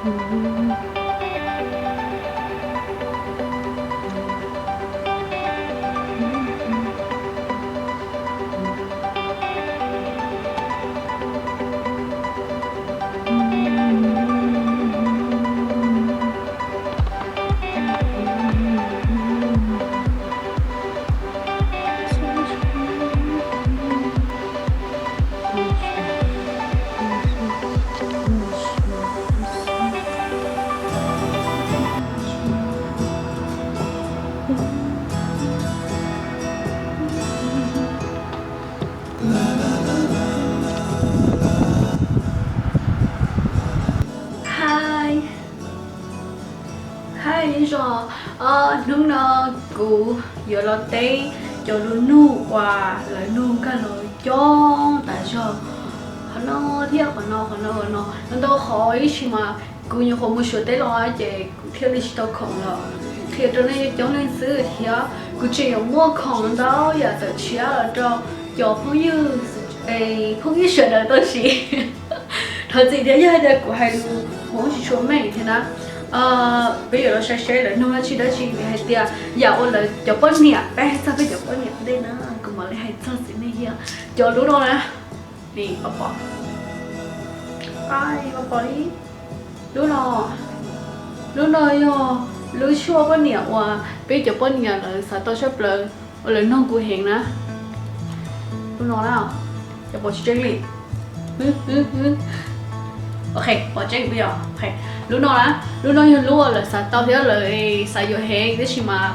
Hi. Hi, nyob zoo. Hnub no kuv yuav los teb cov lus nug uas lawv nug nkag los coob tas zog. Qhov no thiab qhov no, qhov no, qhov no, ntau qhov ib tsis mas kuv nyuam qhuav mus Suav teb los ces kuv thiaj li tsis tau khoom los qhia rau nej coob leej xwb thiab. Kuv tseem yuav muaj khoom ntau yam tawm tshiab los rau cov phooj ywg, phooj ywg sawv daws tau siv. Thov txim thiab yog hais tias kuv hais lus Hmoob tsis tshua meej thiab na. Peb yuav los saib seb lawv nug dab tsi dab tsi, vim hais tias yam uas lawv cov poj niam, peb hais txog peb cov poj niam ua ntej na, kuv mam li hais txog txiv neej thiab. Cov lub no na, nim pom pom, pom pom li. Lub no, lub no yog lub tshuaj poj niam uas peb cov poj niam lawv xav tau tshaj plaws uas lawv nug kuv heev na. Lub no na, cov pom tsis tseeb li. Ok, pom tseeb puas yog? Lub no na, lub no yog lub uas lawv xav tau thiab lawv xav yuav heev, tab sis mas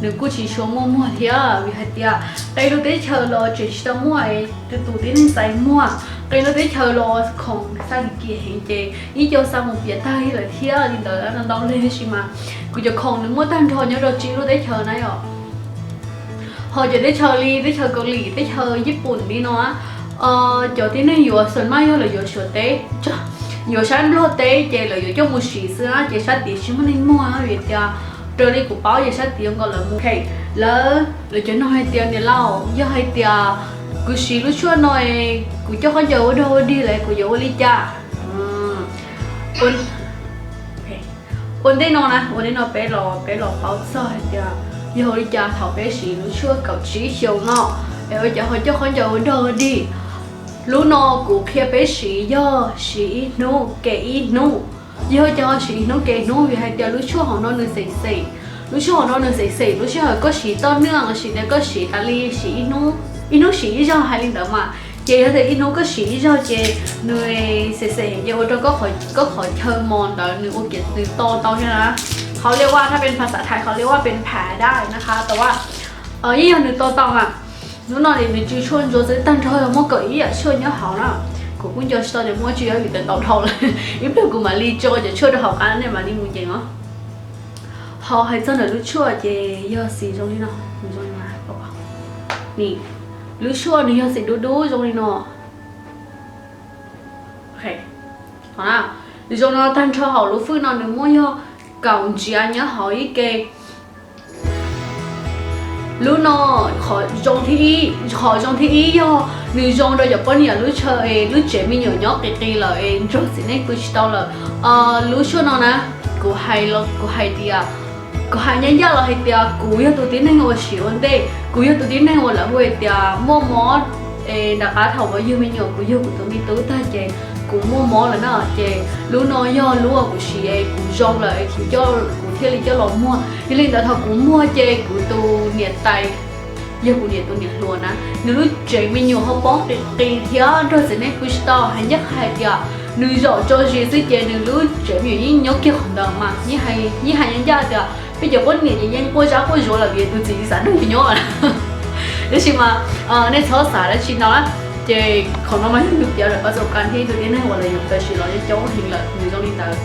nws kuj tsis tshua muaj muag thiab, vim hais tias qee lub teb chaws los tseem tsis tau muaj, tus tus tib neeg xaiv muag. Qee lub teb chaws los khoom xa kim heev ces ib co xa mus piam tag lawm thiab li ntawd ntau ntau li, tab sis mas kuv cov khoom nws muaj tag nrho nyob rau tsib lub teb chaws na yom. Ho cov teb chaws li teb chaws Kaus Lim, teb chaws Yij Pum li no, cov tib neeg yuav xav mas yog lawv yuav Suav teb, yuav sab Nplog teb ces lawv yuav coj mus siv xwb na, ces sab tid tsis muaj neeg muag, vim tias raws li kuv paub ces sab tid yuav nkaus lawv mus. Lawv, lawv cov no hais tias niam laus, yog hais tias kuv siv lub tshuaj no, kuv coj khaub ncaws ua dog ua dig lawm kuv yuav ua li cas? Ua ntej no na, ua ntej no peb los, peb los paub txog hais tias yog ua li cas thaum peb siv lub tshuaj kaum tsib xyoos no es ua cas ho coj khaub ncaws ua dog ua dig. Lub no kuv qhia peb siv yog siv ib hnub ke ib hnub. Yog ua cas ho siv ib hnub ke ib hnub? Vim hais tias lub tshuaj hauv no nws xem xem, lub tshuaj hauv no nws xem xem, lub sij hawm koj siv toj nws los sis tias koj siv tas li, siv ib hnub, ib hnub siv ib zaug hais li ntawd mas, ces yog tias ib hnub koj siv ib zaug ces nws xem xem ces ua rau koj qhov chaw mos ntawd nws ua kiag nws to tau thiab na. เขาเรียกว่า ถ้าเป็นภาษาไทย เขาเรียกว่า เป็นแผลได้นะคะ แต่ว่า yeej yog nws to tau mas. Hnub no ces nws tsw tshuaj ntsuav xwb, tag nrho yog muaj kaum ib yam tshuaj nyob hauv na. Kuv kuj nco tsis tau tias muaj tsw yuav vim tawm tau dhau lawm. Ib pliag kuv mam li tso cov tshuaj rau hauv qab nej mam li mus nyeem os. Ho hais txog ntawm lub tshuaj ces yog xim zoo li no, nws zoo li no. Lub tshuaj nws yog xim dub dub zoo li no. Nws zoo no, tag nrho hauv lub fwj no nws muaj yog kaum ntsiav nyob hauv ib ke. Lub no, qhov zoo thib ib, qhov zoo thib ib yog nws zoo rau cov poj niam lub chaw es lub tsev me nyuam nyob qis qis lawm es nrog txiv neej pw tsis tau lawm. Lub tshuaj no na, kuv hais, kuv hais tias, kuv hais ncaj ncaj los hais tias kuv yog tus tib neeg uas siv ua ntej, kuv yog tus tib neeg uas lawv hu hais tias muaj mob es nram qab thaum uas yug me nyuam kuv yug kuv tus me tub tag ces kuv muaj mob lawm na, ces lub no yog lub uas kuv siv es kuv zoo lawm es kuv, kuv thiaj li coj los muag. Yog li ntawd thaum kuv muag ces kuv tus niam tais, yog kuv niam tus niam hluas na, nws lub tsev me nyuam ho poob qis qis thiab nrog txiv neej pw tsis tau. Hais ncaj qha hais tias nws zaum tso zis xwb ces nws lub tsev me nyuam yeej nyob kiag qhov ntawd mas. Yeej hais ncaj tias peb cov poj niam ces yeej quaj zab quaj zuav lawm vim tus txiv tsis xav nrog yus nyob. Tab sis mas nej txhob xav dab tsi ntau na, ces qhov no mas yog yus piav lawm pas xaum kas thiab ib tug tib neeg uas lawv yuav tawm sim los coob heev lawm nws zoo li ntawd.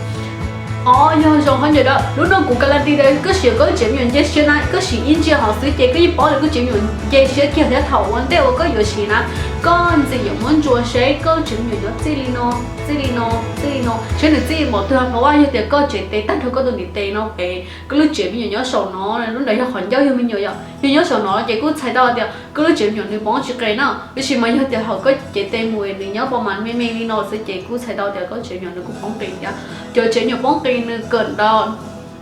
Ob, yog zoo khaub ncaws dawb, lub no kuv ka la ti tias koj siv koj lub tsev me nyuam nce siab na, koj siv ib ntsia hauv xwb ces koj yeej paub lawm koj tsev me nyuam nce siab kiag thiab thaum ua ntej uas koj yuav siv na, Koj ntxim yuav muab ntsuas seb koj tsev me nyuam nyob txij li no, txij li no, txij li no, seb nws txij npaum twg los vaj. Yog tias koj tsev tes tag nrho koj tus ntiv tes no pem, koj lub tsev me nyuam nyob saum no, lub ntawd yog qhov ncauj yug me nyuam yom, yog nyob saum no ces kuj txhais tau tias koj lub tsev me nyuam nws poob tsis qis na. Tab sis mas yog tias thaum koj cev tes mus nws nyob pab mas me me li no xwb ces kuj txhais tau tias koj tsev me nyuam nws kuj poob qis thiab. Cov tsev me nyuam poob qis nws kawm ntawv,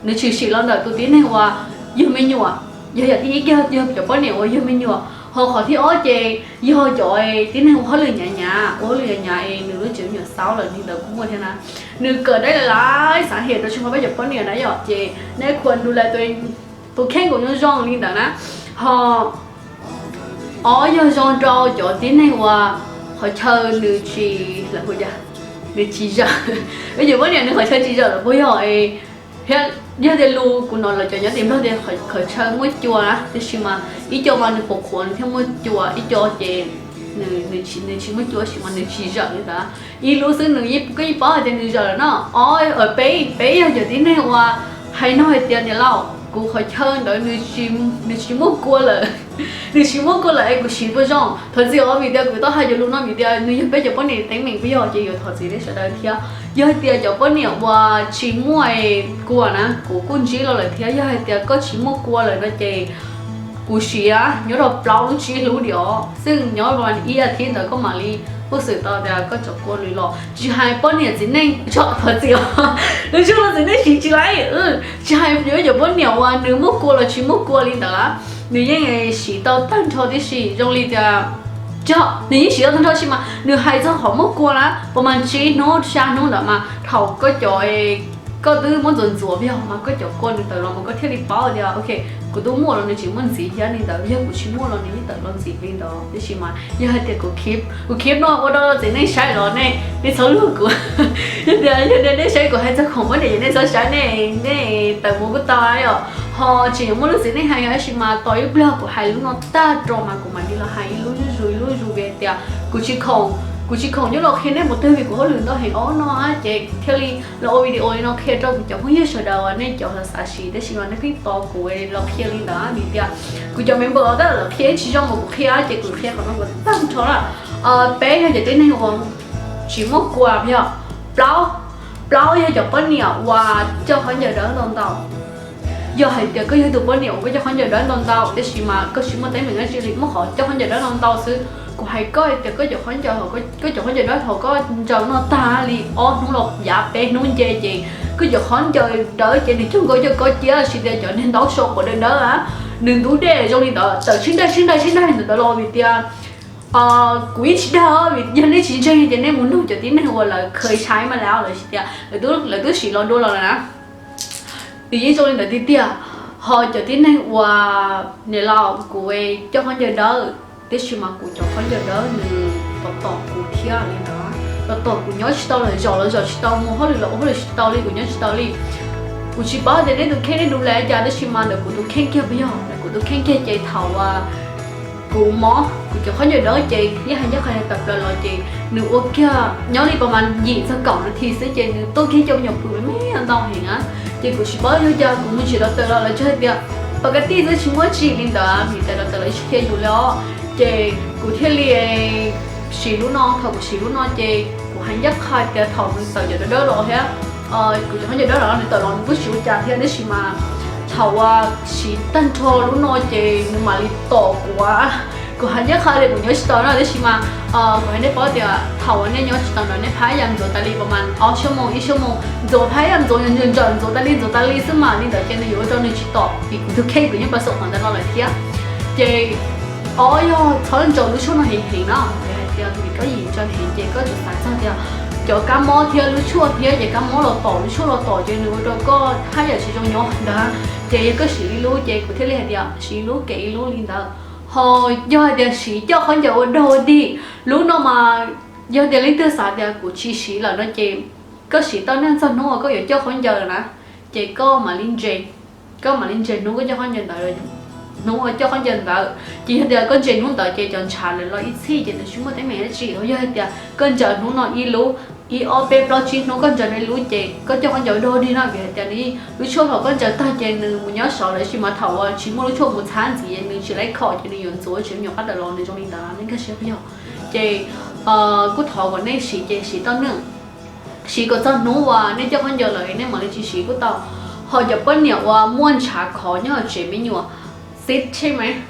nws tshwm sim los ntawm tus tib neeg uas yug me nyuam, yog yam thib ib yog cov poj niam uas yug me nyuam, ho qhov thib ob ces yog cov tib neeg ua hauj lwm hnyav hnyav, ua hauj lwm hnyav hnyav es nws lub tsev me nyuam xaub lawm li ntawd kuj muaj thiab na. Nws kawm dab lais xav hem rau tshaj peb cov poj niam na yom, ces nej khuas ntu la tus kheej kuv zoo zoo li ntawd na. Ho ob yog zoo rau cov tib neeg uas qhov chaw nws tsis, nws tsis zawm, peb cov poj niam nws qhov chaw tsis zawm lawm puas yog? Yog tias lus kuv hnov lawv cov nyob tim Nplog tias qhov chaw muaj cua na, tab sis mas ib co mas nws qhuav qhuav nws thiaj muaj cua, ib co ces nws tsis muaj cua tab sis mas nws tsis zawm li ntawd. Ib lub xwb nws koj yeej paub hais tias nws zawm lawm no. Ob, peb, peb yog cov tib neeg uas hais no hais tias niam laus, kuv qhov chaw ntawd nws tsis muaj kua lawm, nws tsis muaj kua lawm es kuv siv puas zoo? Thov txim os, vim tias kuv tau hais cov lus no vim tias nws yog peb cov poj niam teeb meem puas yog, ces yuav thov txim nej sawv daws thiab. Yog hais tias cov poj niam uas tsis muaj kua na, kuv kuj ntsib los lawm thiab. Yog hais tias koj tsis muaj kua lawm no ces kuv siv nyob rau plaub lub tsib lub diam, xwb nyob ib as thiv ntawd koj mam li piv xwm tau tias koj cov kua nws los. Tsis hais poj niam txiv neej, thov txim os, lub tshuaj los txiv neej siv tsis laib. Tsis hais yuav cov poj niam uas nws muaj kua los tsis muaj kua li ntawd, nws yeej siv tau tag nrho tib si. Zoo li tias, nws yeej siv tau tag nrho tab sis mas nws hais txog qhov muaj kua na, puas mas tsib hnub xya hnub ntawd mas thaum koj cov, koj twb muab ntxuav ntxuav yog mas koj cov kua nws tawm los mas koj thiaj li paub tias ok, kuv twb muaj los nws tsis muaj ntxiv thiab li ntawd, yog kuv tsis muaj los nws yeej tawm los ntxiv li ntawd. Tab sis mas yog hais tias kuv, kuv clip no ua rau txiv neej saib los nej, nej txhob luag kuv. Yog tias, yog tias nej saib kuv hais txog khoom poj niam ces nej txhob saib, nej, nej tawm mus kuj tau yom. Ho tseem yuav muaj lub txiv neej hais yog, tab sis mas tos ib pliag kuv hais lub no tag rau mas kuv mam li los hais ib lub zuj zus ib lub zuj zus vim tias kuv tsis khoom, kuv tsis khoom yuav los qhia nej mus twg vim kuv hauj lwm ntau heev os no ces kuv thiaj li los ua video li no qhia rau kuv cov phooj ywg sawv daws uas nej cov xav siv tab sis mas nej pheej tos kuv los qhia li ntawd vim tias kuv cov member tab lawv qhia tsis zoo mas kuv qhia ces kuv qhia qhov no kom tag nrho na. Peb yog cov tib neeg uas tsis muaj kua yog, plaub, plaub yog cov poj niam uas coj khaub ncaws dawb ntau ntau. Yog hais tias koj yog tus poj niam uas koj coj khaub ncaws dawb ntau ntau tab sis mas koj tsis muaj teeb meem dab tsi li, muaj qhov coj khaub ncaws dawb ntau ntau xwb, kuv hais koj tias koj cov khaub ncaws, koj cov khaub ncaws dawb thaum koj ntsaws noj tag li ob hnub los yav peb hnub nce ces koj cov khaub ncaws dawb ces nws cog nkaus coj koj cia, tsis tias cov niag ntaub so quav dawb dawb, nws ntub dej zoo li ntawd tawm sib nraig sib nraig sib nraig li ntawd los vim tias kuv yeej tsis dag, vim yog nej tsis ntseeg ces nej mus nug cov tib neeg uas lawv kheev saib mas lawv, lawv tias lawv twb siv los dua los lawm na. Nws yeej zoo li ntawd tiag tiag. Ho cov tib neeg uas niam laus, kuv coj khaub ncaws dawb, tiam sis mas kuv cov khaub ncaws dawb nws tom tom kuv thiab li ntawd, tom tom kuv nyob tsis tau lawm, zaum los zaum tsis tau, mus hauj lwm los ua hauj lwm tsis tau li, kuv nyob tsis tau li. Kuv tsis paub tias nej tus kheej nej du lais cas tab sis mas ntawm kuv tus kheej kiag puas yog, ntawm kuv tus kheej kiag ces thaum uas kuv mob kuv cov khaub ncaws dawb ces yeej hais ncaj qha tawm plaws los ces nws ua kiag nyob li pas mas yim txog kaum nas this xwb ces nws tuaj kiag cov me nyuam pw me me ntau heev na. Ces kuv tsis paub yog cas kuv mus tsis tau tawm los lawv tsuas hais tias pas ka tij xwb tsis muaj tsi li ntawd, vim tias lawv tawm los tsis qhia yus li os. Ces kuv thiaj li siv lub no, thaum kuv siv lub no ces kuv hais ncaj qha tias thaum nws tawm cov dawb dawb los thiab, kuv cov khaub ncaws dawb los nws tawm los nws kuj tsis ua cas thiab tab sis mas thaum uas siv tag nrho lub no ces nws mam li tom kuv. Kuv hais ncaj qha tias kuv nyob tsis tau no tab sis mas kuv hais nej paub tias thaum uas nej nyob tsis tau ntawd nej phab yam ntxuav tas li pas mas ob xuab moos ib xuab moos, ntxuav phab yam ntxuav ntawm ntxuav tas li ntxuav tas li xwb mas li ntawd ces nws yuav ua rau nws tsis tom vim kuv tus kheej kuv yeej pas xaum qhov ntawd no lawm thiab. Ces ob yog txhob ntsaws lub tshuaj no heev heev na, vim hais tias vim koj yim ntsaws heev ces koj tsuas xav txog tias cov kab mob thiab lub tshuaj thiab ces kab mob los tom lub tshuaj los tom ces nws ua rau koj haj yam tsis zoo nyob ntawd. Ces yog koj siv ib lub ces kuv thiaj li hais tias siv ib lub kev ib lub li ntawd. Ho yog hais tias siv coj khaub ncaws ua dog ua dig, lub no mas yog tias leej twg xav tias kuv tsis siv lawm no ces koj siv tau niaj txog hnub uas koj yuav coj khaub ncaws na, ces koj mam li ntse, koj mam li ntse hnub koj coj khaub ncaws ntawd, hnub uas coj khaub ncaws ntawd ces yog tias koj ntse hnub ntawd ces cov ntshav lawv los ib txhij ces nws tsis muaj teeb meem dab tsi. Yog hais tias koj ntsaws hnub no ib lub, ib ob peb plaub tsib hnub koj ntsaws no ib lub ces koj coj khaub ncaws dog dig no vim hais tias nws lub tshuaj thaum koj ntsaws tag ces nws mus nyob saud lawm tab sis mas thaum uas tsis muaj lub tshuaj mus txhab ntxiv nws tsis laib khom ces nws yuav ntxuav tsis muaj qab tawm los nws zoo li ntawd nej nkag siab puas yog? Ces kuj thov kom nej siv ces siv tau nws, siv kom txog hnub uas nej coj khaub ncaws lawm nej mam li tsis siv kuj tau. Ho cov poj niam uas muaj ntshav khov nyob hauv tsev me nyuam, cyst,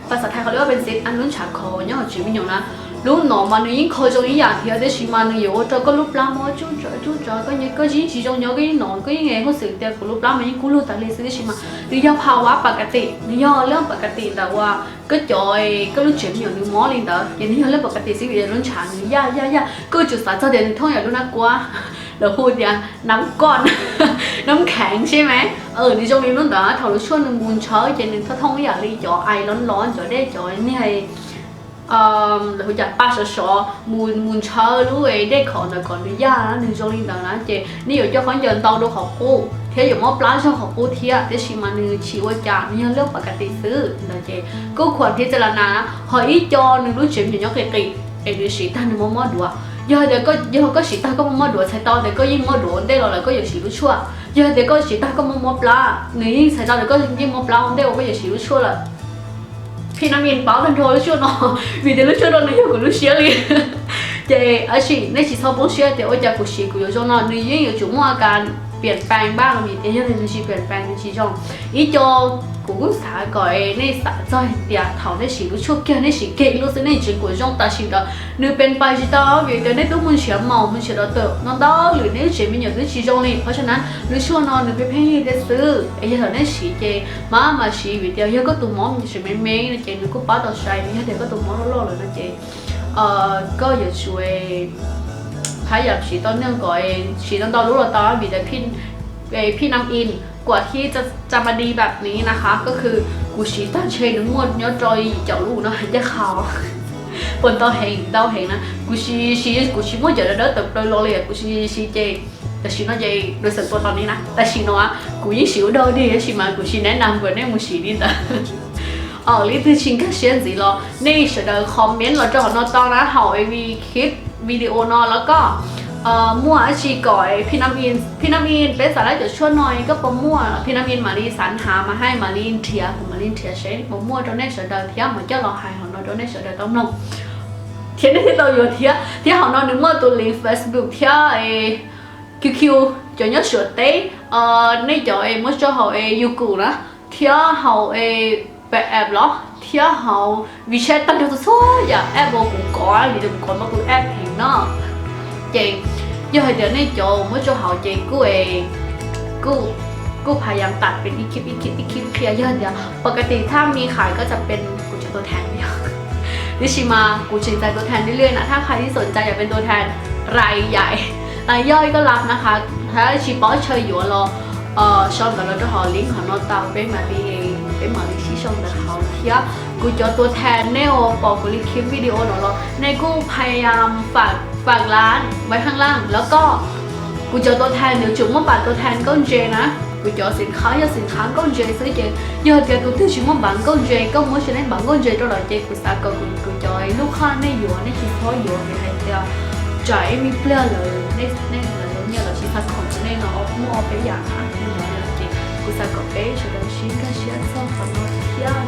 pha xav thais qhov li ua pes cyst, lub ntshav khov nyob hauv tsev me nyuam na, lub no mas nws yeej kho zoo ib yam thiab, tiam sis mas nws yuav ua rau koj lub plab mob tsuj tsuav tsuj tsuav, koj nyob koj yeej tsis zoo nyob, koj yeej no koj yeej huj xwm tias kuv lub plab mas yeej kub lug tas li xwb, tiam sis mas nws yog pha vab pas kas tim, nws yog leej pas kas tim ntawm uas koj cov, koj lub tsev me nyuam nws mob li ntawd ces nws yog leej pas kas tim xwb, vim lub ntshav nws yaj yaj yaj, koj tsum xav txog tias nws thooj yam lub nab kuab, lawv hu tias nab koj, nab kheev xwb mas, nws zoo li lub ntawd. Thaum lub tshuaj nws mus ntshaw ces nws thooj thooj ib yam li cov ais lov lov cov dej cov niag lawv hu cas paj sov sov mus mus ntshaw lub dej khov ntawd kom nws yaj, nws zoo li ntawd na ces nej yuav coj khaub ncaws ntau dua qhov qub thiab yuav mob plab zog qhov qub thiab, tiam sis mas nws tsis ua cas, nws yog leej pas kas tim xwb ntawd ces kuj khuam thiab txaij las nas na. Ho ib co nws lub tsev me nyuam nyob qis qis es nws siv tag nws mob mob duav, yog hais tias yog koj siv tag koj mob mob duav txhais tau tias koj yeej mob duav ua ntej los lawm koj yuav siv lub tshuaj. Yog hais tias koj siv tag koj mob mob plab, nws yeej txhais tau tias koj yeej mob plab ua ntej uas koj yuav siv lub tshuaj lawm. Phi Nam Yin paub tag nrho lub tshuaj no, vim tias lub tshuaj no nws yog kuv lub siab li. Ces tab sis nej tsis txhob poob siab tias ua cas kuv siv kuv yuav zoo no, nws yeej yuav tsum muaj a kas piam pees npaj los vim tias yog nws tsis piam pees nws tsis zoo. Ib co kuv kuj xav kom nej xav txog tias thaum nej siv lub tshuaj kiag nej siv kiag ib lub xwb nej tseem kuj zoo, tam sim ntawd nws pees pees tsis tau vim tias nej twb mus nrhiav maum mus nrhiav dov tawm no ntau lwm nej lub tsev me nyuam twb tsis zoo li. Phab sav na, lub tshuaj no nws pheej pheej yig thiab xwb es yog thaum nej siv ces mam mam siv vim tias yog koj tus mob tseem me me no ces nws kuj pab tau sai, yog tias koj tus mob loj loj lawm no ces koj yuav tsum phab yam siv tau nws kom siv tau ntau lub los tau vim tias Phi Nam Yin kuam thiab tsa ma di npam ni na qhab ko khw kuv siv tag ntshe nws muaj nyob rau yim caum lub no hais ncaj qha puas ntau heev ntau heev na. Kuv siv siv kuv tsis muaj cov dawb dawb tawm plaws los li, kuv siv siv ces tam sim no ces nws xeem tua tau ni na, tam sim no kuv yeej siv ua dog dig tab sis mas kuv tsis neb nas kom nej mus siv li ntawd. Leej twg tsis nkag siab ntxiv los nej sawv daws comment los rau hauv no tau na, hauv clip video no los koj muaj dab tsi kom Phi Nam Yin, Phi Nam Yin peb xav lab cov tshuaj no koj puas muaj, Phi Nam Yin mam li xav nrhav mas hais mam li nrhiav, kuv mam li nrhiav seb puas muaj rau nej sawv daws thiab mam coj los hais hauv no rau nej sawv daws tau mloog thiab nej thiaj tau yuav thiab. Thiab hauv no nws muaj tus link Facebook thiab Q Q, cov nyob Suav teb, nej cov es muab tso hauv es Youku na, thiab hauv es Pay App los thiab hauv WeChat, tag nrho txhua txhua yam app uas kuv kov vim tias kuv kov mas kuv app heev no. Ces yog hais tias nej cov muab tso hauv ces kuj kuj kuj phas yas tas pes ib khib ib khib ib khib qhia, yog tias pom kas tis thaj me khais koj txhais pes kuv cov tua thas li, tiam sis mas kuv tseem txais tua thas li li na, thaj khais ib xom ntsa yam pes tua thas rais yaim, yog ib koj lab na qhab, thab tsis paub chaw yuav los sau ntawv los rau hauv link hauv no tau, peb mam li, peb mam li sib sau ntawv hauv thiab. Kuv cov tua thas nej uas pom kuv li clip video no los nej kuj phas yas fam lab vais haj laj los koj, kuv cov tua thas nws tsuas muaj npam tua thas nkauj ntse na, kuv cov xim qhab yog xim qhab nkauj ntse xwb ces yog tias tus twg tsis muaj npam nkauj ntse koj muab tsis tau npam nkauj ntse rau lawm ces kuv xav kom kuv cov lub khaj nej yuav nej tsis txhob yuav vim hais tias tsam ib me pliag lawm nej lawv nyiaj los tsis txhaj khoom rau nej no muaj ob peb yam na, ces kuv xav kom peb sawv daws sib nkag siab txog qhov no thiab.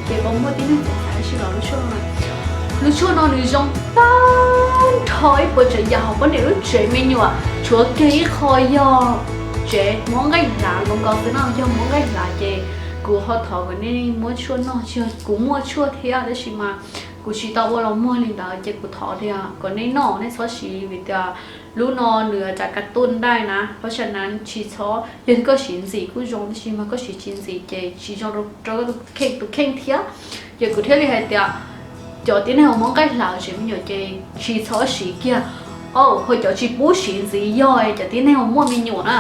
Ces puas muaj tib neeg txawm xav ib si los lub tshuaj no, lub tshuaj no nws zoo tag nrho ib puas tsav yam hauv poj niam lub tsev me nyuam, tshuav kiag ib qho yog tsev mob nqaij hlav nkaus nkaus xwb no, yog mob nqaij hlav ces kuv ho thov kom nej muab tshuaj noj, tsis yog kuv muaj tshuaj thiab tab sis mas kuv tsis tau ua los muag li ntawd ces kuv thov tias kom nej noj nej txhob siv vim tias lub no nws tsam ka tuj ntaij na, phab sav na tsis txhob, yog koj siv ntxim kuj zoo tab sis mas koj siv tsis ntxim ces tsis zoo rau koj tus kheej thiab. Ces kuv thiaj li hais tias cov tib neeg uas mob nqaij hlav tsev me nyuam ces tsis txhob siv kiag. Ho cov tsis pub siv ntxiv yog cov tib neeg uas muaj me nyuam na,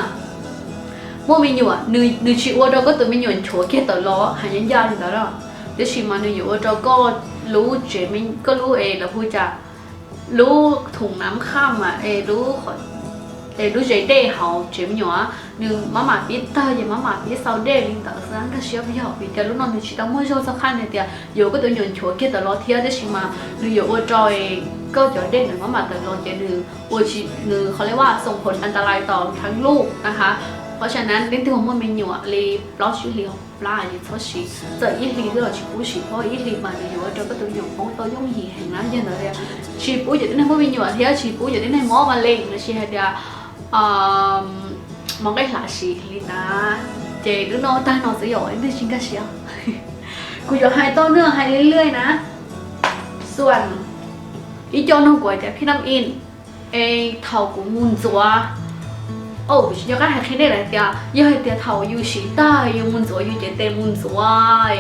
muaj me nyuam nws tsis ua rau koj tus me nyuam nchuav kiag tawm los hais ncaj ncaj li ntawd na, tiam sis mas nws yuav ua rau koj lub tsev, koj lub es lawv hu cas, lub thum nam khaj mas es lub es lub zes dej hauv tsev me nyuam nws maj mam pib tawg ces maj mam pib xau dej li ntawd xwb, nkag siab yog vim tias lub no nws tsis tau muaj zog txog qhaj nws tias yuav koj tus me nyuam nchuav kiag tawm los thiab, tab sis mas nws yuav ua rau koj cov dej nws maj mam tawm los ces nws ua tsis, nws qhov li vaj xoom phoom an ta lais tom theeb luj na ha. Qhov tseem ceeb, leej twg muaj me nyuam li plaub tsib hlis hauv plab ces txhob siv, txawm ib hlis xwb los tsis pub siv, ib hlis mas nws yuav ua rau koj tus me nyuam poob tau yooj yim heev na. Yog ntawd tias tsis pub cov tib neeg muaj me nyuam thiab tsis pub cov tib neeg mob ma leej los sis hais tias mob nqaij hlav siv li ntawd. Ces lub no tag no xwb yom, leej twg tsis nkag siab, kuv yuav hais tau nws hais li lwj na. Xuas ib co noog kuv hais tias phij nam in, es thaum kuv mus ntxuav, kuv tsis nco qab hais qhia nej lawm hais tias yog hais tias thaum yus siv tag yus mus ntxuav yus cev tes mus ntxuav,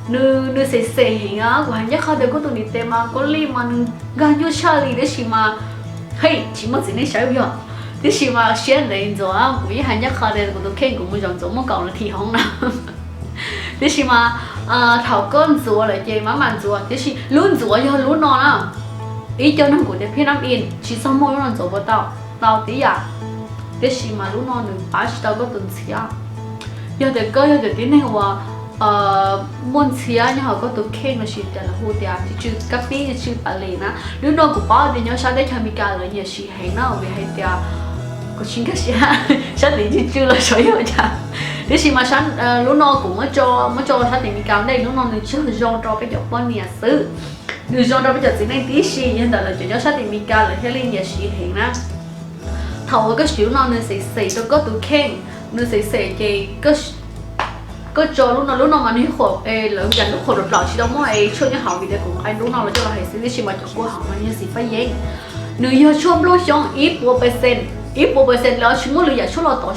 nws, nws xem xem heev. Kuv hais ncaj qha tias koj tus ntiv tes mas koj li mas nws nkag nyuaj tshaj li, tiam sis mas, hej, tsis muaj txiv neej saib yog, tiam sis mas siab ntev ntxuav. Kuv yeej hais ncaj qha tias kuv tus kheej kuv mus zaum ntxuav muaj kaum nas this hoob na. Tiam sis mas thaum koj ntxuav lawm ces mam mam ntxuav, tiam sis lub ntxuav yog lub no na. Ib co noog kuv tias phij nam in, tsis txhob muaj lub no ntxuav puas tau? Tau tib yam. Tiam sis mas lub no nws pab tsis tau koj tus ntxhiab. Yog tias koj yog cov tib neeg uas muaj ntxhiab nyob hauv koj tus kheej los sis tias lawv hu tias tis tsw kab pib, tis tsw pas lis na, lub no kuv paub tias nyob sab teb chaws Amelikas lawv nyiam siv heev na, vim hais tias kuv tsis nkag siab sab tid tsw tsw los sav yog cas. Tiam sis mas lub no kuv muab tso, muab tso sab tid Amelikas ntej, lub no nws tsuas zoo rau peb cov poj niam xwb, nws zoo rau peb cov txiv neej tib si, yog ntawm lawv cov nyob sab tid Amelikas lawv thiaj li nyiam siv heev na. Thaum uas koj siv lub no nws xem xem rau koj tus kheej, nws xem xem ces koj tso lub no, lub no mas nws yog qhuam, lawv hu cas lub qhuam plaws plaws tsis tau muaj es tshuaj nyob hauv, vim tias kuv nqa lub no los coj los hais xwb, tiam sis mas cov kua hauv mas nws yog xim fab yeeb, nws yog tshuaj nplooj xyoob ib puas percent, ib puas percent los tsis muaj lwm yam tshuaj los tov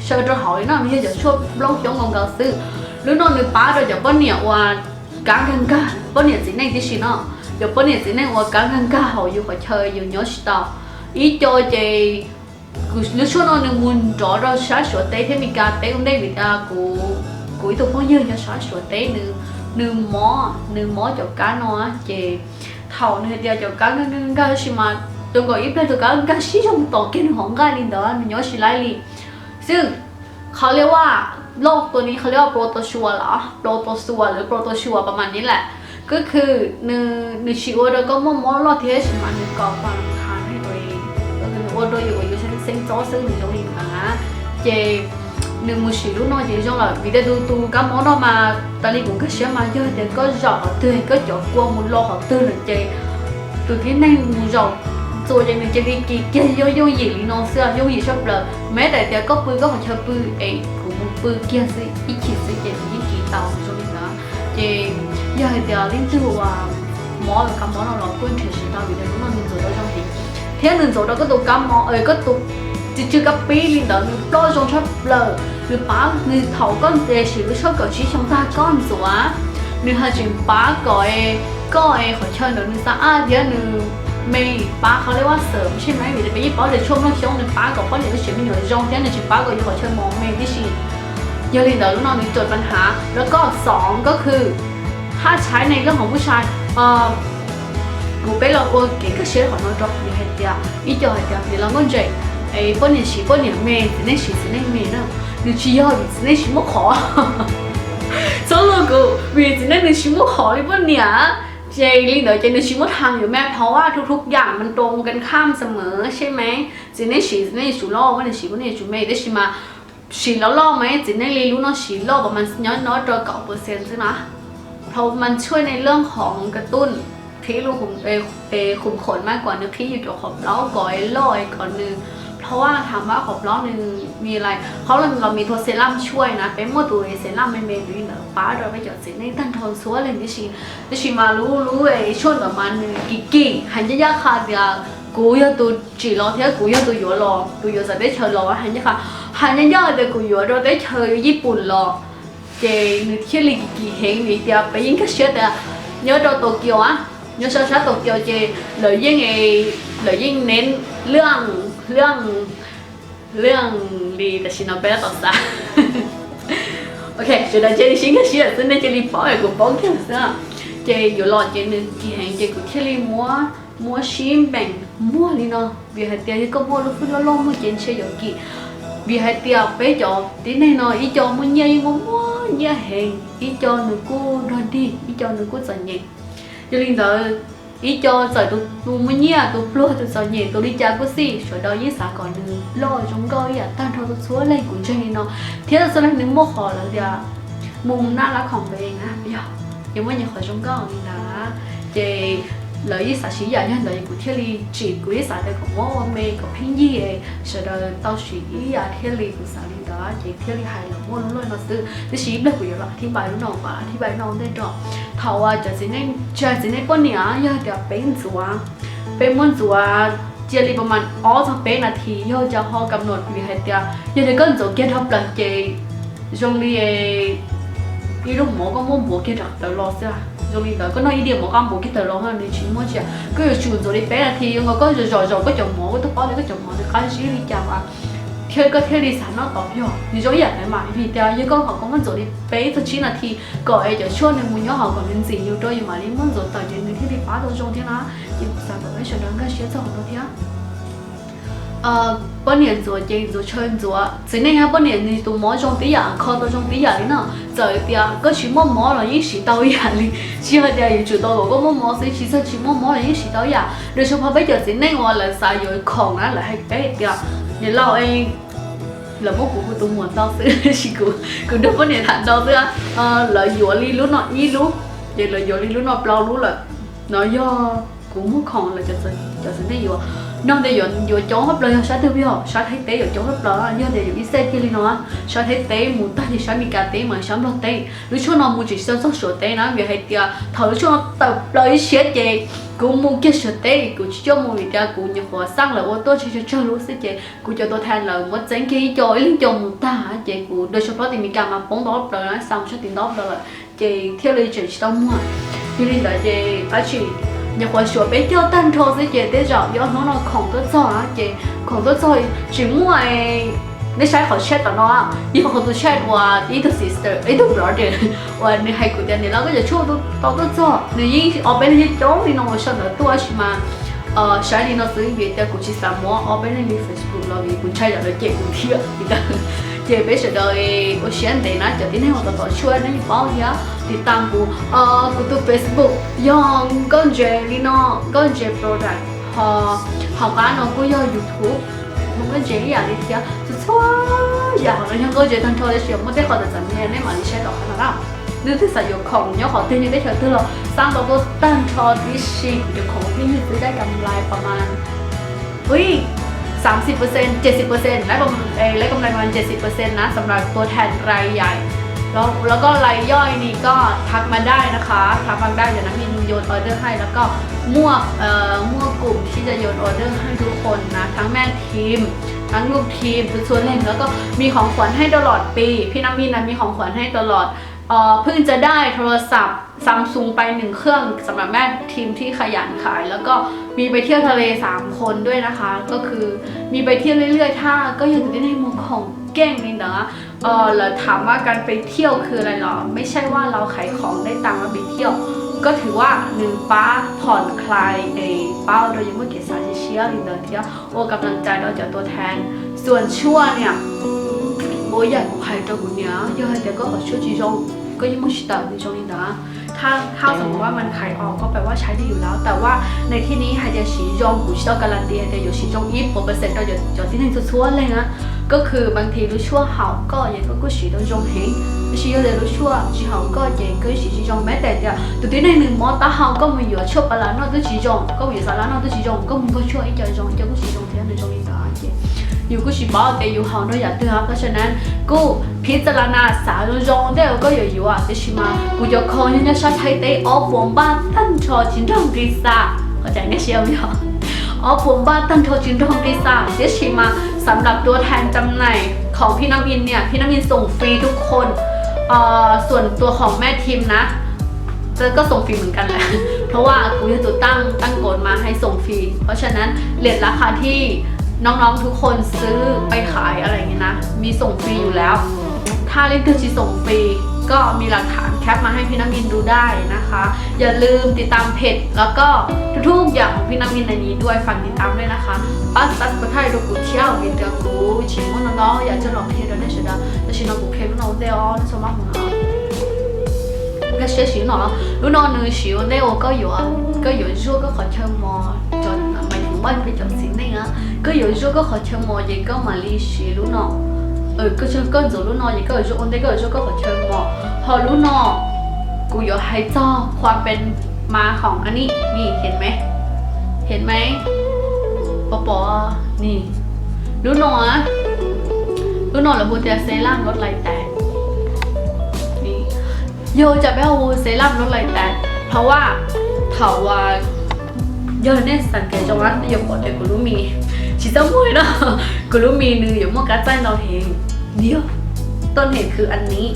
saw rau hauv li no, nws yog cov tshuaj nplooj xyoob nkaus nkaus xwb. Lub no nws pab rau cov poj niam uas kab nkag nkag, poj niam txiv neej tib si no, cov poj niam txiv neej uas kab nkag nkag hauv yus qhov chaw yus nyob tsis tau. Ib co ces lub tshuaj no nws mus nrov rau sab Suav teb thiab Amelikas teb ua ntej, vim tias kuv ib tug phooj ywg nyob sab Suav teb, nws mob, nws mob cov kab no ces thaum nws hais tias cov kab nkag nkag nkag tab sis mas tus nkaus ib pliag tus kab nkag sib zoo tom kiag nws hauv nqaij li ntawd, nws nyob tsis laib li xwb. Qhov li ua loj tua ni qhov li ua protozoa los protozoa lawv protozoa pas mas ni lawm, koj khwv nws tsis ua rau koj muaj mob loj thiab tab sis mas nws kom pas khav, nws ua rau yus uas yus xeeb txob xwb nws zoo li ntawd na. Ces nws mus sim lub no ces zoo lawm, vim tias tus, tus kab mob no mas tas li kuv nkag siab mas yog tias koj zaum qhov twg, koj cov kua mus lo qhov twg lawm ces tus tib neeg mus zaum txuas ces nws cia li kis kiag yooj yooj yim li no xwb, yooj yim tshaj plaws. Mas daim tias koj pw koj qhov chaw pw es kuv mus pw kiag xwb ib chim xwb ces nws yeej kis tau zoo li ntawd. Ces yog hais tias leej twg uas mob kab mob no los kuj nrhiav siv tau vim tias lub no nws ntxuav tau zoo heev thiab nws ntxuav rau koj tus kab mob, koj tus tis tsw kab pib li ntawd nws ploj zoo tshaj plaws. Nws pab, nws thaum koj tes siv lub tshuaj kaum tsib xyoo tag koj ntxuav, nws haj tseem pab kom koj qhov chaw ntawd nws xa aj thiab nws me, pab qhov li ua xwm tsis me, vim tias peb yeej paub tias tshuaj nplooj xyoob nws pab kom poj niam lub siab me nyuam zoo thiab nws tsis pab kom yus qhov chaw mos me tib si. Yog li ntawd lub no nws tsuas pab hav rau koj xov koj khwv thaj tsam nej lub hauv npuj sai. Kuv peb los ua kev kaj siab qhov no rau yus hais tias ib co hais tias vim los muaj ntsev, poj niam siv poj niam me, txiv neej siv txiv neej me na. Nws tsis yog vim txiv neej tsis muaj qhov, txhob luag kuv, vim txiv neej nws tsis muaj qhov li poj niam. Ces li ntawd ces nws tsis muaj thas yuav me, phau a thu thu yam mas rau kan kham xas mas seb mas txiv neej siv txiv neej yuav tsum loj, poj niam siv poj niam yuav tsum me, tab sis mas siv loj loj mas txiv neej li lub no siv loj pas mas nyob nyob rau kaum percent xwb na. Phau mas tshuaj nej loj qhov kas tuj qhib lub khum khuam mas kom nws qhib yus cov qhov plaub kom es loj es kom nws, phau a tham mas qhov plaub nws mi lais qhov los mis thua xev laj tshuaj na, peb muaj tus xev laj me me ntawd pab rau peb cov txiv neej tag nrho txhua leej tib si. Tab sis mas lub lub tshuaj ntawd mas nws kim kim, hais ncaj ncaj qha tias kuv yog tus tsim los thiab kuv yog tus yuav los, tus yuav txawv teb chaws los, hais ncaj qha, hais ncaj ncaj tias kuv yuav rau teb chaws Yij Pum los, ces nws thiaj li kim kim heev vim tias peb yeej nkag siab tias nyob rau Tokyo a, nyob sab sab Tokyo ces lawv yeej, lawv yeej neb laj laj laj li tam sim no peb tab tom xav. Ok, sawv daws cia li sib nkag siab xwb, nej cia li paub es kuv paub kiag xwb. Ces yuav los ces nws kim heev ces kuv thiaj li muab, muab sib npeem muag li no, vim hais tias yog koj muaj lub fwj loj loj muag ces ntshe yuav kim. Vim hais tias peb cov tib neeg no ib co muaj nyiaj yeej muaj muaj nyiaj heev, ib co nws kuj dog dig, ib co nws kuj txom nyem. Yog li ntawd, Ib co txawm tus muaj nyiaj, tus pluag, tus txom nyem, tus li cas kuj xij, sawv daws yeej xav kom nws loj zoo nkauj ib yam tag nrho rau txhua leej. Kuv ntseeg li no, thiab txhua leej nws muaj qhov lawv tias mus naj lab khoom npe na yog, yeej muaj nyias qhov zoo nkauj li ntawd. Ces lawv yeej xav siv yam yog ntawd, kuv thiaj li tsim, kuv yeej xav tias kom muab ua me kom pheej yig, sawv daws tau siv ib yam thiaj li, kuv xav li ntawd ces thiaj li hais los muaj lub luaj no xwb. Tab sis ib pliag kuv yuav los thib npais lub no, thib npais no ntej rau thaum uas cov txiv neej, tsis hais txiv neej poj niam, yog tias peb ntxuav, peb muab ntxuav cia li pas mas ob txog peb nas this, yog cas ho kam num vim hais tias yog tias koj ntxuav kiag dhau plaws ces zoo li ib lub mov koj muab npuav kiag rau tawm los xwb. Zoo li ntawd koj noj ib diav mov koj npuav kiag tawm los nws tsis muaj tsi. Koj yuav tsum ntxuav li peb nas this, zoo nkaus koj zom zom zom koj cov mov, koj twb paub li koj cov mov nws qab zib li cas mas thiaj koj thiaj li xav noj tau yog nws zoo ib yam ntawd mas. Vim tias yog koj ho koj muab ntxuav li peb txog tsib nas this kom es cov tshuaj nws mus nyob hauv kom nws ntxim nyug rau yus mam li muab ntxuav tawm ces nws thiaj li pab tau zoo thiab na. Ces kuv xav kom peb sawv daws nkag siab txog qhov no thiab. Poj niam ntxuav ces ntxuav tshaw ntxuav, txiv neej hab poj niam nws tus mov zoo tib yam, kho tau zoo tib yam li no. Txawm tias koj tsis muaj mov los yeej siv tau ib yam li, tsis yog tias yuav tsum tau kom koj muaj mov xwb, tsis txawj tsis muaj mov los yeej siv tau ib yam. Nws tsuas pom peb cov txiv neej uas lawv xav yuav khoom na, lawv hais peb tias niam laus, lawv muab kuv hu tus muam ntau xwb, tab sis kuv nrog poj niam tham ntau xwb, lawv yuav li lub no ib lub, ces lawv yuav li lub no plaub lub lawm. No yog kuv muag khoom lawm, cov txiv neej yuav, no tias yuav coob hab plaws yog sab twg, yog sab Thaib teb yuav coob hab plaws, yog tias yuav ib xej kiag li no, sab Thaib teb mus tag ces sab Meskas teb mas sab Nplog teb. Lub tshuaj no mus tsis txog Suav teb na, vim hais tias thaum lub tshuaj no tawm plaws ib siab ces kuv mus kiag Suav teb, kuv tsis coj mus vim tias kuv nyuam qhuav xaj lawv ua tuaj tsawg tsawg lub xwb ces kuv cov tua thas lawv muab txeeb kiag ib co, ib leeg co mus tag ces kuv dua tshuaj plaub tim Meskas mas poob ntau plaws na, xa mus tshaj tim ntau plaws lawm ces thiaj li tseem tsis tau muag. Yog li ntawd ces dab tsi nyuam qhuav Suav peb caug tag nrho xwb ces tej zaum yuav hnub no khoom tuaj txog na, ces khoom tuaj txog tsis muaj. Nej saib qhov chat tom no, yog qhov tus chat uas ib tug sister, ib tug brother uas nws hais kuv tias niam laus koj cov tshuaj tau tuaj txog, nws yeej ob peb leeg coob li no uas sau ntawv tuaj tab sis mas saib li no xwb vim tias kuv tsis xav muab ob peb leeg li Facebook los vim kuv ntshai yam lawv cem kuv thiab li ntawd. Ces peb sawv daws ua siab ntev na, cov tib neeg uas tos tos tshuaj nej yeej paub thiab tiv tam kuv, kuv tus Facebook yog Nkauj Ntse li no, Nkauj Ntse Product, ho hauv qab no kuj yog YouTube, Nkauj Ntse ib yam li thiab. Txhua txhua yam hauv no yog Nkauj Ntse tag nrho, tab sis muaj tej qhov tawm txam me nej mam li saib tom qab no na. Nej twg xav yuav khoom nyob qhov twg nyob teb chaws twg los xaj tau tuaj tag nrho tib si, kuv cov khoom pheej yig twb dai kam lais pas mas ui, xav xi pawx xees, ces xi pawx xees, lawv kom lais mas ces xi pawx xees na, xam las tua thas rais yais แล้วก็รายย่อยนี่ก็ทักมาได้นะคะ ทักมาได้ เดี๋ยวน้ำมินโยนออเดอร์ให้ แล้วก็มั่วมั่วกลุ่มที่จะโยนออเดอร์ให้ทุกคนนะ ทั้งแม่ทีม ทั้งลูกทีม ทุกส่วนเลย แล้วก็มีของขวัญให้ตลอดปี พี่น้ำมินนะมีของขวัญให้ตลอด เอ่อเพิ่งจะได้โทรศัพท์ซัมซุงไปหนึ่งเครื่องสำหรับแม่ทีมที่ขยันขาย แล้วก็มีไปเที่ยวทะเลสามคนด้วยนะคะ ก็คือมีไปเที่ยวเรื่อยๆ ถ้าก็ยังอยู่ที่ในมุมของเก้งนี่นะ เออ แล้วถามว่าการไปเที่ยวคืออะไรเหรอ ไม่ใช่ว่าเราขายของได้ตังค์แล้วไปเที่ยว ก็ถือว่าหนึ่งป้าผ่อนคลายเอง ป้าเรายังไม่เก็บสายเชียร์ หรือเดินเที่ยว ออกกำลังกายเราจะตัวแทน ส่วนชั่วเนี่ย โอ้ย อยากให้เราคนเนี้ย อยากให้แต่ก็ขอชั่วจีจง ก็ยังไม่ชิดแต่ในช่วงนี้นะ ถ้าถ้าสมมติว่ามันขายออกก็แปลว่าใช้ได้อยู่แล้ว แต่ว่าในที่นี้ไฮเดียสีจง ผมจะต้องการันตีไฮเดียอยู่สีจงอีฟ ผมเปอร์เซ็นต์เราจะจะที่หนึ่งทั่วๆเลยนะ ก็คือบางทีรู้ชั่วเห่าก็ยังก็กู้สีเราจงเหง ไม่ใช่เยอะเลยรู้ชั่วจีเห่าก็เจ๋งก็สีจีจง แม้แต่เดียวตัวที่หนึ่งหนึ่งมอต้าเห่าก็มีอยู่ชั่วปลาร้านนอกตัวจีจง ก็มีอยู่สาระนอกตัวจีจง ก็มีก็ชั่วไอ้เจ้าจง ไอ้เจ้ากู้สีจงเทียนในจงอีสานเจ๋ง อยู่กู้สีบ้าแต่อยู่เห่าด้วยอย่าเตือน เพราะฉะนั้นกู้พิจารณาสาวจงจงได้ก็อยู่อยู่อ่ะ แต่ชิมา กูจะคอยเนี่ยชาไทยเตะออฟวงบ้านตั้งชอชินดองกรีซา เข้าใจไหมเชียวไม่หรอ ออฟวงบ้านตั้งชอชินดองกรีซา แต่ชิมา สำหรับตัวแทนจำหน่ายของพี่น้ำอินเนี่ย พี่น้ำอินส่งฟรีทุกคน เอ่อ ส่วนตัวของแม่ทีมนะ ก็ส่งฟรีเหมือนกันแหละ เพราะว่ากูยังติดตั้งตั้งกฎมาให้ส่งฟรี เพราะฉะนั้นเรทราคาที่น้องๆทุกคนซื้อไปขายอะไรอย่างเงี้ยนะ มีส่งฟรีอยู่แล้ว ถ้าเล่นเกมจีส่งฟรี ก็มีหลักฐานแคปมาให้พี่น้ำอินดูได้นะคะ อย่าลืมติดตามเพจ แล้วก็ทุกๆอย่างของพี่น้ำอินในนี้ด้วย ฝากติดตามด้วยนะคะ ปัสปัสปัสไทยดูกูเที่ยวมีเตียงกูชิมน้องๆอยากจะลองเทรนด้วยนะเชียวนะ แต่ชิมน้องกูเทรนน้องเต้อ๋อ น่าสมัครของเรา Nkag siab siv lub no no. Lub no nws siv ua ntej uas koj yuav, koj yuav zuaj koj qhov chaw mos, cov, mas kuv npaj peb cov txiv neej na, koj yuav zuaj koj qhov chaw mos ces koj mam li siv lub no. Koj ntxuav lub no ces koj yuav zuaj ua ntej, koj yuav zuaj koj qhov chaw mos. Ho lub no kuv yuav hais txog ความเป็นมาของอันนี้ นี่ เห็นไหม เห็นไหม pom pom นี่ lub no, lub no lawv hu tias เซรั่มลดรอยแตก Yog ua cas peb hu เซรั่มลดรอยแตก เพราะว่า thaum uas, yog nej xav kev zoo nej yuav pom tias kuv lub mis tsis txaj muag li no, kuv lub mis nws yuav muaj kab txaij ntau heev. Yog, ต้นเหตุคืออันนี้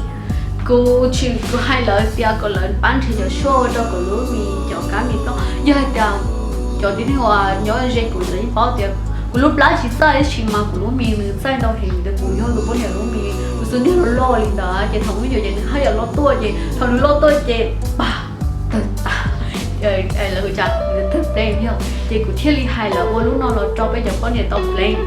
kuv tsis, kuv hais lawv tias kom lawv pab nrhiav cov tshuaj ua rau kuv lub mis cov kab mis ploj. Yog hais tias cov tib neeg uas nyob ze kuv lawv yeej paub tias kuv lub plab tsis txaij, tab sis mas kuv lub mis nws txaij ntau heev, tias kuv yog tus poj niam lub mis, kuv xub ntiag loj loj li ntawd ces thaum muaj yuav ces nws haj yam loj tuaj ces thaum nws loj tuaj ces pag, tawg tas, lawv hu cas, nws tawg pleev yog. Ces kuv thiaj li hais lawv ua lub no los rau peb cov poj niam tau pleev.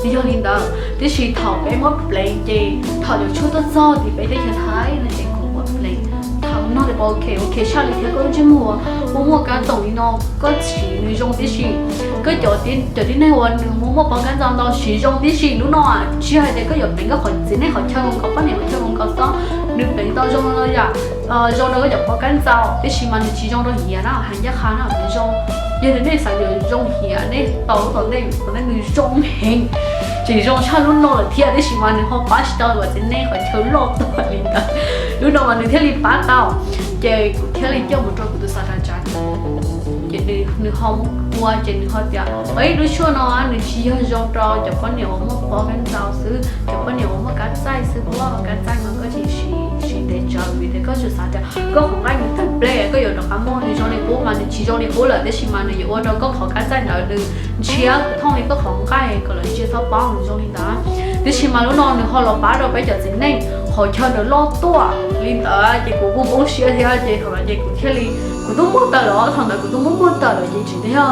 Nws yog li ntawd, tiam sis thaum peb muab pleev ces thaum cov tshuaj tuaj txog tim peb teb chaws Thaib no ces kuv muab pleev thaum no ces pab ok, ok tshaj li thiab. Koj lub ntsej muag uas muaj muaj kab toom li no, koj siv nws zoo tib si. Koj cov, cov tib neeg uas nws muaj muaj pob kab ntxaus ntau siv zoo tib si. Lub no tsis hais tias koj yuav pleev koj qhov txiv neej qhov chaw, koj poj niam qhov chaw nkaus xwb, nws pleev tau zoo no yam, zoo rau koj cov pob kab ntxaus, tiam sis mas nws tsis zoo rau hiav na, hais ncaj qha na, nws zoo. Yog tias nej xav yuav zoo hiav, nej tau lub tom ntej, tom ntej nws zoo heev, tseem zoo tshaj lub no lawm thiab, tiam sis mas nws ho pab tsis tau kom txiv neej qhov chaw loj tuaj li ntawd. Lub no mas nws thiaj li pab tau, ces kuv thiaj li coj mus rau kuv tus xav tas tsav, ces nws ho ua ces nws ho tias, ib lub tshuaj no nws tsis yog zoo rau cov poj niam uas muaj pob kab ntxaus xwb, cov poj niam uas muaj kab txaij xwb, muaj kab txaij mas koj tsis siv, siv ntev tsawv vim tias koj tsuas xav tias koj qhov nqaij nws tawg pleev koj yuav rov qab muag, nws zoo li qub mas nws tsis zoo li qub lawm, tiam sis mas nws yuav ua rau koj qhov kab txaij ntawd nws ntshiab thooj li koj qhov nqaij kom lawv ntsia txhob paub nws zoo li ntawd. Tiam sis mas lub no nws ho los pab rau peb cov txiv neej qhov chaw ntawd loj tuaj li ntawd ces kuv kuj poob siab thiab ces thaum ntawd ces kuv thiaj li, kuv twb muag tawm lawm, thaum ntawd kuv twb muab muag tawm lawm ces tsis yog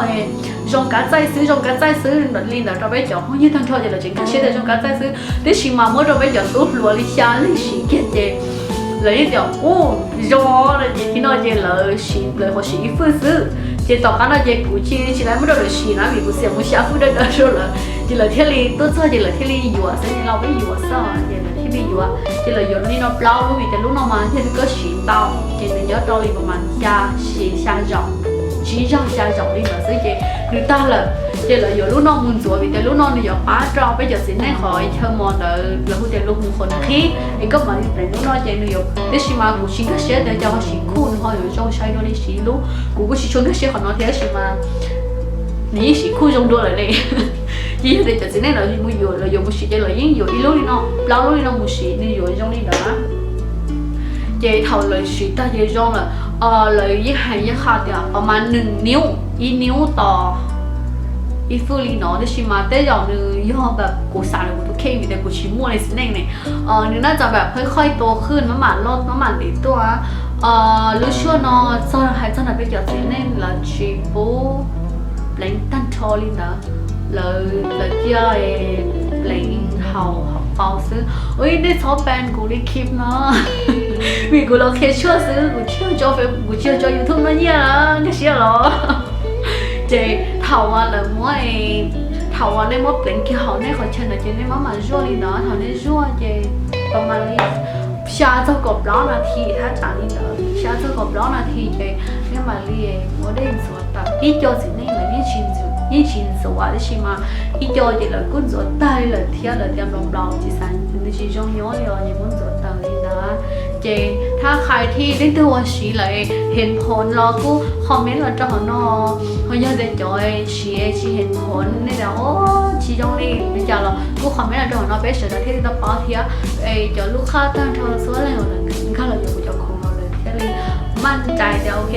zoo kab txaij xwb, zoo kab txaij xwb li ntawd rau peb cov phooj ywg tag nrho ces lawv tseem nkag siab tias zoo kab txaij xwb, tiam sis mas muab rau peb cov tub hluas li xya leej siv kiag ces lawv yeej tias, u, zoo no ces tib no ces lawv siv, lawv qhuav siv ib fwj xwb. Ces tom qab no ces kuv cia li tsis tau muab rau lawv siv na vim kuv xiam mus xya fwj dawb dawb rau lawv, ces lawv thiaj li tuaj txog ces lawv thiaj li yuav xwb, los peb yuav xwb ces lawv thiaj li yuav. Ces lawv yuav li no plaub lub vim tias lub no mas yog koj siv ntau ces nws nyob rau li pas mas xya, xya zaum, tsib zaug xya zaum li ntawd xwb ces nws tag lawm. Ces lawv yuav lub no mus ntxuav vim tias lub no nws yuav pab rau peb cov txiv neej qhov chaw mos ntawd, lawv hu tias lub mus qhov nqhis es koj mam li pleev lub no ces nws yuav, tiam sis mas kuv tsis nkag siab tias cas ho siv khuj nws ho yuav zoo sai dua li siv lub, kuv kuj tsis tshua nkag siab qhov no thiab, tiam sis mas nws yeej siv khuj zoo dua lawm ne. Ces yog tias cov txiv neej lawv mus yuav, lawv yuav mus siv ces lawv yeej yuav ib lub li no, plaub lub li no mus siv nws yuav zoo li ntawd na. Ces thaum lawv siv tag ces zoo lawm, lawv yeej hais yeej qha tias pas mas nws niub, ib niub tos ib fwj li no, tiam sis mas tej zaum nws yog pas kuv xav lawm kuv tus kheej vim tias kuv tsis muaj li txiv neej ne. Nws naj txav pas phab qhoj ib tua khwj maj mam loj maj mam ntev tuaj. Lub tshuaj no txog hais txog ntawm peb cov txiv neej lawv tsis pub pleev tag nrho li ntawd, lawv, lawv cia pleev hauv, hauv paus xwb. Ua ib nej txhob pab kuv li khib no, vim kuv los qhia tshuaj xwb, kuv tsis, kuv tsis yog tso YouTube noj nyiaj na, nkag siab los. Ces thaum uas lawv muab, thaum uas nej muab pleev kiag hauv nej qhov chaw ntawd ces nej maj mam zuaj li ntawd, thaum nej zuaj ces pas mas li xya txog kaum plaub nas this thaj tsam li ntawd, xya txog kaum plaub nas this ces nej mam li muab dej ntxuav tawm. Ib co txiv neej lawv yeej tsis ntxuav, yeej tsis ntxuav, tiam sis mas ib co ces lawv kuj ntxuav tag li lawm thiab, lawv tias nplaum nplaum tsis xav, nws tsis zoo nyob li os, ces muab ntxuav tawm li ntawd. Ces thab qhais thiab leej twg uas siv lawm เห็นผล los kuj comment los rau hauv no. Ho yog tias cov siv tsis เห็นผล nej tias o tsis zoo li li cas los kuj comment los rau hauv no peb sawv daws thiaj li tau paub thiab. Es cov lub qhaj tag nrho txhua leej nkag los yuav kuv cov khoom los lawm thiaj li maj cai tias ok,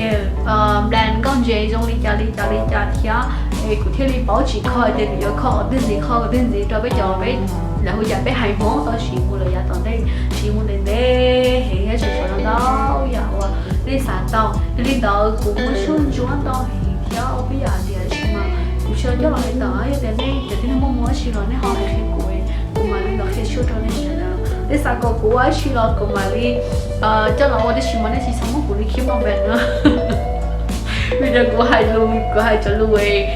brand nkauj ntse zoo li cas li cas li cas thiab. Es kuv thiaj li paub tsis kho tias kuv yuav kho qhov twg ntxiv, kho qhov twg ntxiv rau peb cov, peb, lawv hu cas peb haiv Hmoob tau siv mus lawm yav tom ntej, siv mus ntev ntev heev thiab tseem tshuav ntau yam uas nej xav tau. Yog li ntawd kuv muaj suab ntsuab ntau heev thiab ua peb yam tias tsis mas kuv tsis coj los hais tawm, yog tias nej cov tib neeg muaj muaj dab tsi los nej ho hais qhia kuv, kuv mam li los qhia tshuaj rau nej sawv daws. Tej xav kom kuv ua dab tsi los kuv mam li coj los ua, tab sis mas nej tsis txhob muab kuv li khib mos npees na. Vim tias kuv hais lus, kuv hais cov lus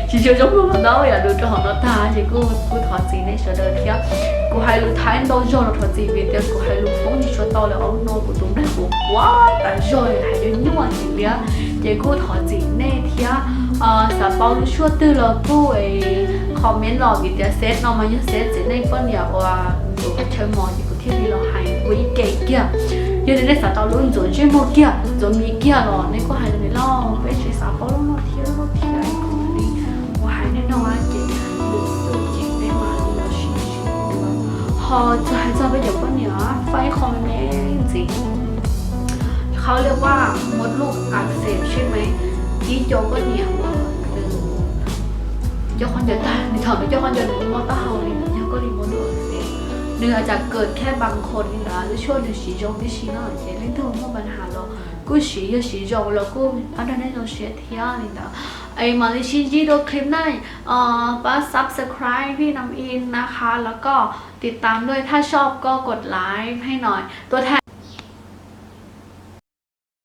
tsis zoo zoo no, yam lus rau hauv no tag ces kuj kuj thov txim nej sawv daws thiab. Kuv hais lus Thaib ntau zog los thov txim vim tias kuv hais lus Hmoob tsis tshua tau li os. Hnub no kuv tus nplaig kuv quaj tas zog li, hais nyuaj nyuaj heev li, ces kuj thov txim nej thiab. Xav paub lub suaj twg los kuj comment los vim tias Xeb no mas yog Xeb txiv neej poj niam uas tus qhov chaw mos ces kuv thiaj li los hais ua ib ke kiag. Yog li nej xav tau lub ntxuav ntsej muag kiag, ntxuav mis kiag los nej kuj hais li lauj, peb tsis xav paub lub no thiab lub no thiab kuv li. Kuv hais nej no ces lus xwb ces peb mam li los sib ntsib dua. Ho txog hais txog peb cov poj niam faib qho me me ntxiv,เขาเรียกว่ามดลูกอักเสบ ใช่ไหม. Ib co poj niam uas nws coj qhov ncauj tag, nws thaum nws coj qhov ncauj nws kuj mob taub hau li, nws yog koj li mos nws, nws aw cas kawm khab npas nqhos li ntawd, lub suab nws siv zoo tib si no ces leej twg muaj npa has los kuj siv, yog siv zoo los kuj pab nrog nej zoo siab thiab li ntawd. Es mam li sib ntsib dua clip na, pab subscribe พี่น้ำอินนะคะ แล้วก็ติดตามด้วย ถ้าชอบก็กดไลค์ให้หน่อย ตัวแทน